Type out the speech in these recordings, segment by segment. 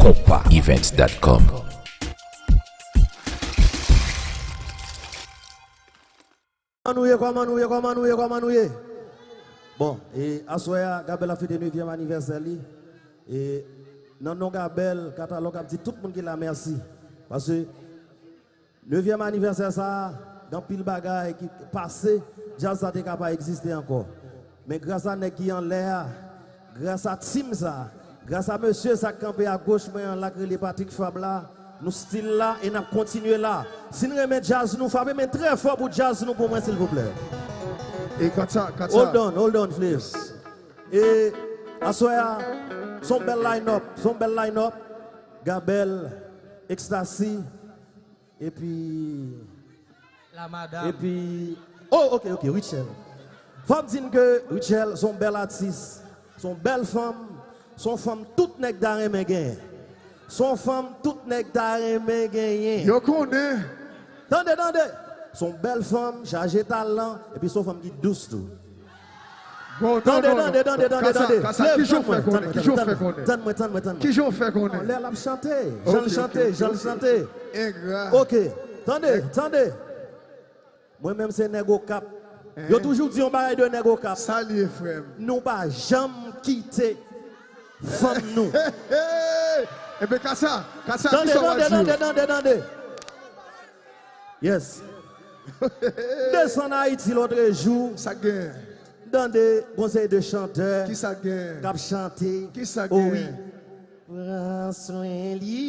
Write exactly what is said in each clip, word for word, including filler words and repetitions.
Konpa Events dot com. Kòman nou ye, kòman nou ye, kòman nou ye, kòman nou ye? Bon, e aswè a, Gabèl ap fete nevyèm anivèsè li. E nan non Gabèl, Katalòg ap di tout moun ki la mèsi. Paske nevyèm anivèsè sa a, gen anpil bagay ki pase, djaz sa te ka pa egziste ankò. Men gras a nèg ki anlè a, gras a team sa, gras a mesye sa k kanpe agoch mwen an la, k rele Patrick Fab la, nou still la e n ap kontinye la. Si n renmen djaz nou, frape men trè fò pou djaz nou pou mwen, silvouplè. E Katsa, Katsa. Hold on, hold on, Flav. Yes. E aswè a, s on bèl line-up, s on bèl line-up. Gabèl, Ecstasy, epi La madam. Epi, oh, ok, ok, Rutshelle. Fò m di n ke Rutshelle s on bèl atis, s on bèl fanm, s on fanm tout nèg ta renmen genyen. S on fanm tout nèg ta renmen genyen. Yo konnen. Tande, tande. S on bèl fanm, chaje talan, epi s on fanm ki dous tou. Bon, non, tande, non, tande, non. Tande, tande, tande, Kasa, tande. Kasa, kijan w fè konnen? Kijan w fè konnen? Tann mwen, tann mwen, tann mwen. Kijan w fè konnen? Non, lè l ap chante, jan l chante, jan l chante. Engra. Ok, tande, tande. Mwen menm se nèg Okap. Yo toujou di yon bagay de nèg Okap. Sa l ye, frè m? Nou pa janm kite fanm nou. Enben, Kasa, Kasa, kisa w pral di yo? Tande, tande, tande, tande, tande. Yes. M desann Ayiti lòtrejou. Sa k genyen? M tande gon seri de chantè k ap chante. Kisa k genyen? Kisa k genyen? Pran swen li,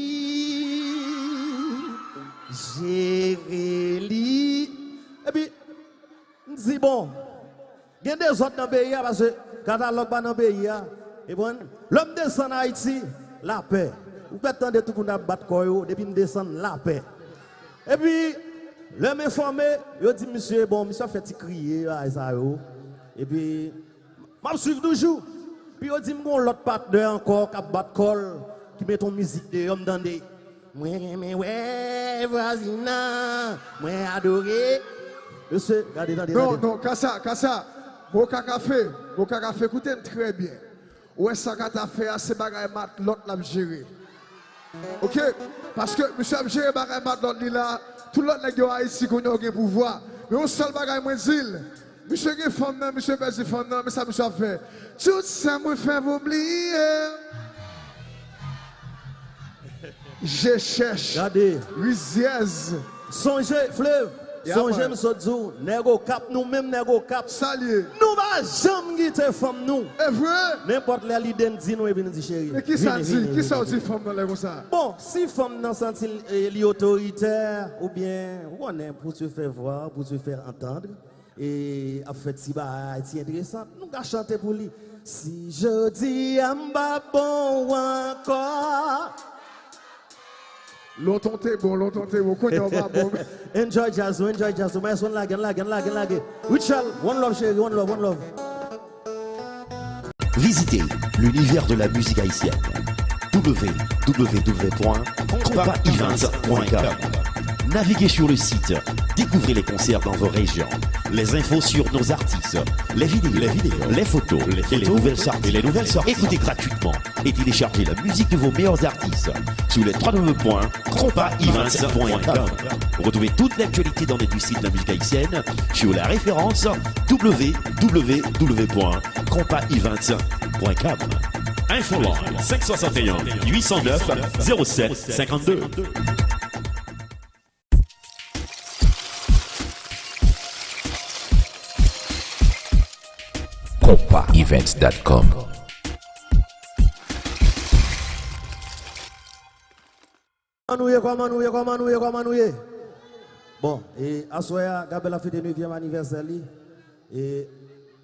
jere li. Epi, m di, bon, gen dezòd nan peyi a, paske Katalòg pa nan peyi a. Ou konprann? Lè m desann Ayiti, lapè. Ou pèt tande tout moun ap bat kò yo, depi m desann, lapè. Epi, lè m enfòme, yo di misye, bon, misye ap fè ti kriye, bagay sa yo. Epi, m ap swiv toujou. Epi yo di m gon lòt patnè ankò k ap bat kò l, ki met yon mizik deyò, m tande. Mwen renmen wè vwazin nan, mwen adore. Mesye, gade, tande, tande. Non, non, Kasa, Kasa. Gwo kakafe, gwo kakafe, koute m trè byen. Ou wè sa Kasa fè a, se bagay matlòt l ap jere. Ok? Paske misye ap jere bagay matlòt li la, tout lòt nèg yo Ayiti kounye a yo gen pouvwa. Men yon sèl bagay mwen di l, misye gen fanm nan, misye pèdi fanm nan, men sa misye ap fè. Tout sa mwen fè pou bliye. Je chèch. Gade. Rizyèz. Sonje, Flav. Sonje m sot di w, nèg Okap, nou menm nèg Okap. Sa l ye? Nou pa janm kite fanm nou. E vre? Nenpòt lè lide n di nou epi n di cheri. Men kisa di? Kisa w di fanm nan lè konsa? Bon, si fanm nan santi l, e, li otoritè, oubyen, ou konnen, pour se faire voir, pour se faire entendre, e ap fè ti bagay, ti enteresan, nou ka chante pou li. Si jodi a m pa bon w ankò. Lontan w te bon, lontan w te bon, kounye a w pa bon. Enjoy djaz nou, enjoy djaz nou. Maestro, ann lage, ann lage, ann lage, ann lage. Rutshelle, one love, cheri, one love, one love. Visitez l'univers de la musique haïtienne. W W W point compa events point com. Naviguez sur le site, découvrez les concerts dans vos régions, les infos sur nos artistes, les vidéos, les vidéos, les photos, les photos et les nouvelles sorties. Et les nouvelles sorties. Écoutez gratuitement et téléchargez la musique de vos meilleurs artistes sur les trois W point compa events point com. Retrouvez toute l'actualité dans l'industrie de la musique haïtienne sur la référence W W W point compa events point com. Infoline cinq soixante et un huit cent neuf zéro sept cinquante-deux. Compa Events dot com. Kòman nou ye, kòman nou ye, kòman nou ye, kòman nou ye? Bon, e aswè a, Gabèl ap fete nevyèm anivèsè li. E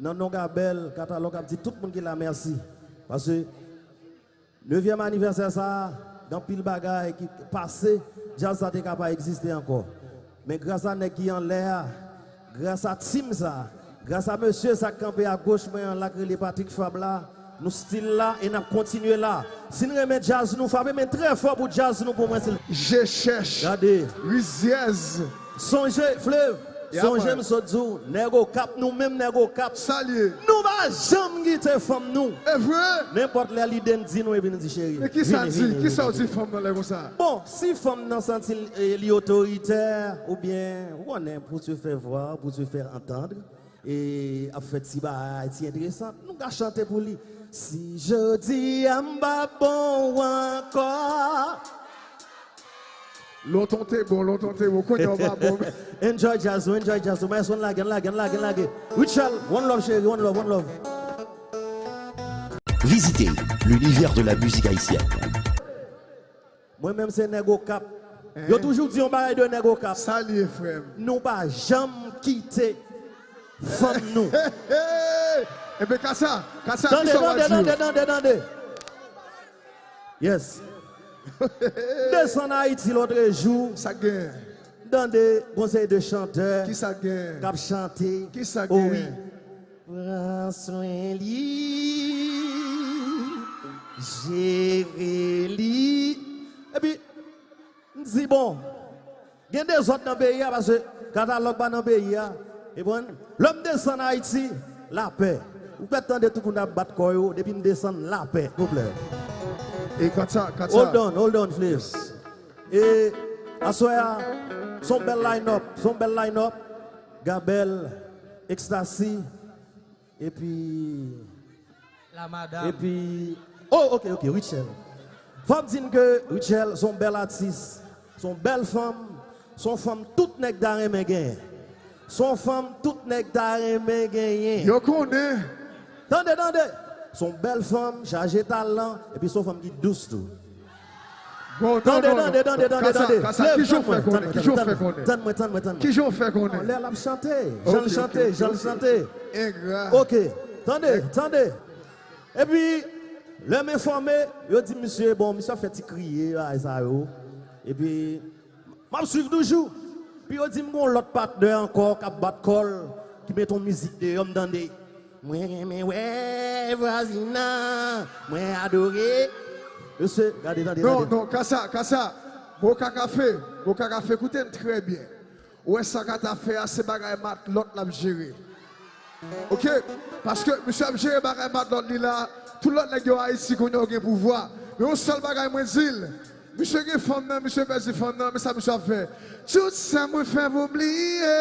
nan non Gabèl, Katalòg ap di tout moun ki la mèsi. Paske nevyèm anivèsè sa a, gen anpil bagay ki pase, djaz sa te ka pa egziste ankò. Men gras a nèg ki anlè a, gras a team sa, gras a mesye sa k kanpe agoch mwen an la k rele Patrick Fab la, nou still la e n ap kontinye la. Si n renmen djaz nou, frape men trè fò pou djaz nou pou mwen, silvouplè. Je chèch. Gade. Rizyèz. Sonje, Flav. Sonje m sot di w, nèg Okap, nou menm nèg Okap. Sa l ye? Nou pa janm kite fanm nou. E vre? Nenpòt lè lide n di nou epi n di cheri. Men kisa l di? Kisa w di fanm nan lè konsa? Bon, si fanm nan santi l, e, li otoritè, oubyen, ou konnen, pour se faire voir, pour se faire entendre, e ap fè ti bagay, ti enteresan, nou ka chante pou li. Si jodi a m pa bon ankò. Lontan w te bon, lontan w te bon, kounye a w pa bon. Enjoy jazz nou, enjoy jazz nou. Maestro, ann lage, ann lage, ann lage, ann lage. Richel, one love, cheri, one love, one love. Visitez l'univers de la musique haïtienne. Mwen menm se nèg Okap. Yo toujou di yon bagay de nèg Okap. Sa l ye, frè m? Nou pa janm kite fanm nou. Enben, kasa, kasa, kisa w pral di yo? Tande, tande, tande, tande. Yes. M desann Ayiti lòtrejou. Sa k genyen? M tande gon seri de chantè k ap chante. Kisa k genyen? Kisa k genyen? Pran swen li, jere li. Epi, m di, bon, gen dezòd nan peyi a, paske katalòg pa nan peyi a. E bon, lè m desann Ayiti, lapè. Ou pèt tande tout moun ap bat kò yo, depi m desann, lapè. Souple. E kanta, kanta. Hold on, hold on, please. E aswè a, s on bèl line-up, s on bèl line-up. Gabel, Ecstasy, epi La madam. Epi, oh, ok, ok, Richel. Fò m di n ke Richel s on bèl atis, s on bèl fanm, s on fanm tout nèg ta renmen genyen. S on fanm tout nèg ta renmen genyen. Yo konnen. Tande, tande. S on bèl fanm, chaje talan, epi s on fanm ki dous tou. Bon, non, tande, non, tande, non. Tande, tande, tande, tande. Kasa, Kasa, kijan w fè konnen? Kijan w fè konnen? Tann mwen, tann mwen, tann mwen. Kijan w fè konnen? Non, lè l ap chante, jan l chante, jan l chante. Engra. Ok, tande, tande. Epi, lè m enfòme, yo di misye, bon, misye ap fè ti kriye, bagay sa yo. Epi, m ap swiv toujou. Epi yo di m gon lòt patnè ankò k ap bat kò l, ki met yon mizik deyò, m tande. Mwen renmen wè vwazin nan, mwen adore. Mesye, gade, tande, tande. Non, non, Kasa, Kasa. Boka Kafe, Boka Kafe, koute m trè byen. Ou wè sa Kata fè a, se bagay matlòt l ap jere. Ok? Paske misye ap jere bagay matlòt li la, tout lòt nèg yo Ayiti kounye a yo gen pouvwa. Men yon sèl bagay mwen di l, misye gen fanm nan, misye pèdi fanm nan, men sa misye ap fè. Tout sa mwen fè pou bliye.